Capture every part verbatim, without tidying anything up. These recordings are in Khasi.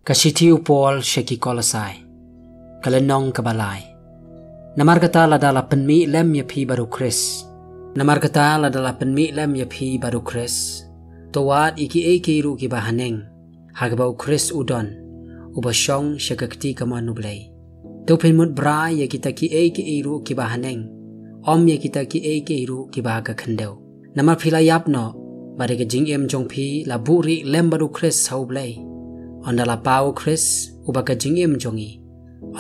Ka shithi u Paul sha ki Kolosai. Ka lynnong kaba lai. Namar kata lada la pynmih lem ïa phi bad u Khrist. Namar kata lada la pynmih lem ïa phi bad u Khrist, to wad ïa kiei kiei ruh kiba haneng, ha kaba u Khrist u don, uba shong sha ka kti kamon u Blei. To phin mut brai ïa kita kiei kiei ruh kiba haneng, ym ïa kita kiei kiei ruh kiba ha ka khyndew. Namar phi la ïap noh, bad ïa ka jingim jong phi la buhrieh lem bad u Khrist ha u Blei. Ynda la paw u Khrist, uba ka jingim jong ngi,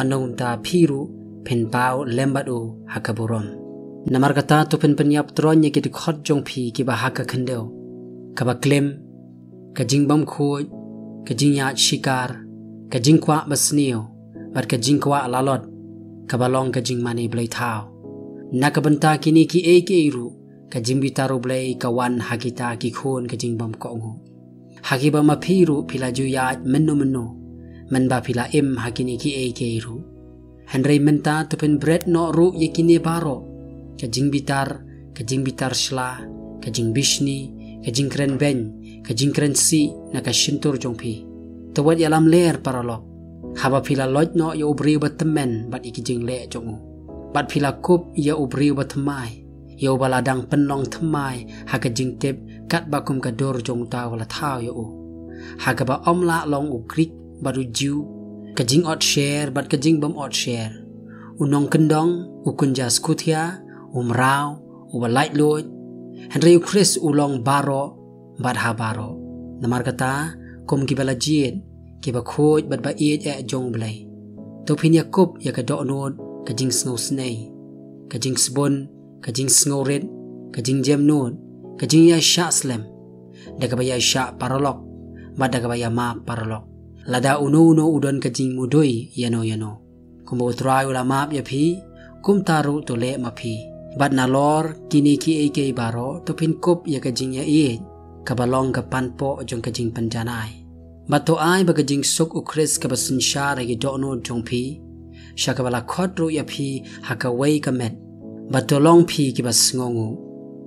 ynda kumta phi ruh phin paw lem bad u ha ka burom. Namar kata to phin pynïap tyrwa ïa ki dkhot jong phi kiba ha ka khyndew, kaba klim, ka jingbymkhuid, ka jingïaid shikar, ka jingkwah basniew, bad ka jingkwah lalot, kaba long ka jingmane bleithaw. Na ka bynta kine kiei kiei ruh, ka jingbitar u Blei ka wan ha kita ki khun ka jingbymkohnguh. Ha kiba ma phi ruh phi la ju ïaid mynno mynno, mynba phi la im ha kine kiei kiei ruh. Hynrei mynta to phin bret noh ruh ïa kine baroh: ka jingbitar, ka jingbitar shla, ka jingbishni, ka jingkren beiñ, ka jingkren sih na ka shyntur jong phi. To wat ïalam ler paralok, haba phi la loit noh ïa u briew ba tymmen bad ïa ki jingleh jong u, bad phi la kup ïa u briew ba thymmai, ïa uba la dang pynlong thymmai ha ka jingtip katba kum ka dur jong uta uba la thaw ïa u, ha kaba ym lah long u Grik bad u Jiw, ka jingot sher bad ka jingbym ot sher, u nongkyndong, u kynja skuthia, u mraw, uba laitluid. Hynrei u Khrist u long baroh bad ha baroh. Namar kata, kum kiba la jied, kiba khuid bad ba ïeit eh jong u Blei, to phin ïakup ïa ka dohnud ka jingsngewsynei, ka jingsbun, ka jingsngewrit, ka jingjemnud, ka jingïaishah slem, da kaba ïaishah paralok, bad da kaba ïamap paralok, lada uno uno u don ka jingmudui ïano ïano. Kumba u Trai u la map ïa phi, kumta ruh to leh ma phi. Bad nalor kine kiei kiei baroh to phin kup ïa ka jingïaieit, kaba long ka panpoh jong ka jingpynjanai. Bad to ai ba ka jingsuk u Khrist kaba synshar ha ki dohnud jong phi, sha kaba la khot ruh ïa phi ha kawei ka met, bad to long phi kiba sngewnguh.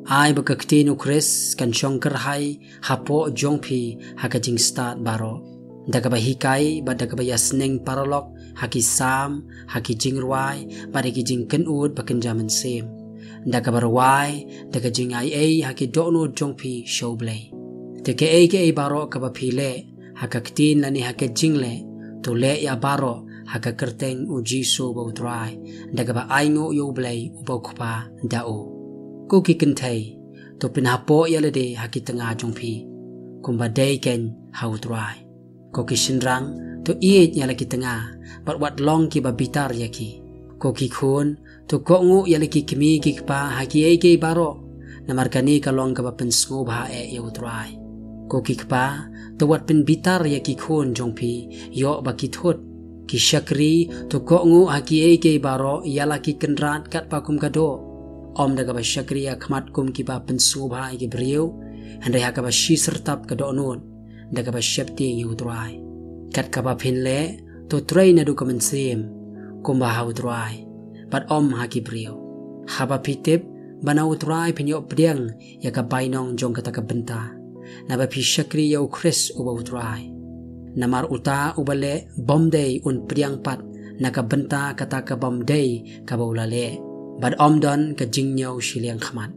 Ai ba ka ktien u Khrist kan shong kyrhai hapoh jong phi ha ka jingstad baroh, da kaba hikai bad da kaba ïasneng paralok ha ki salm, ha ki jingrwai, bad ha ki jingkynnoh ba kynja mynsiem, da kaba rwai da ka jingaiei ha ki dohnud jong phi sha u Blei. Te kaei kaei baroh kaba phi leh, ha ka ktien lane ha ka jingleh, to leh ïa baroh ha ka kyrteng u Jisu ba u Trai, da kaba ainguh ïa u Blei uba u Kpa da u. Ko ki kynthei, to pynhapoh ïa lade ha ki tnga jong phi, kumba dei kein ha u Trai. Ko ki shynrang, to ïeit ïa la ki tnga, bad wat long kiba bitar ïa ki. Ko ki khun, to kohnguh ïa la ki kmie ki kpa ha kiei kiei baroh, namar kane ka long kaba pynsngewbha eh ïa u Trai. Ko ki kpa, to wat pynbitar ïa ki khun jong phi ïoh ba ki thut. Ki shakri, to kohnguh ha kiei kiei baroh ïa la ki kynrad katba kum ka doh, ym da kaba shakri ha khmat kum kiba pynsngewbha ïa ki briew, hynrei ha kaba shisyrtap ka dohnud, da kaba sheptieng ïa u Trai. Kat kaba phin leh, to trei naduh ka mynsiem, kumba ha u Trai, bad ym ha ki briew. Haba phi tip ba na u Trai phin ïoh pdiang ïa ka bainong jong kata ka bynta, naba phi shakri ïa u Khrist uba u Trai. Namar uta uba leh bymdei un pdiang pat na ka bynta kata ka bymdei kaba u la leh, bad ym don ka jingñiew shiliang khmat.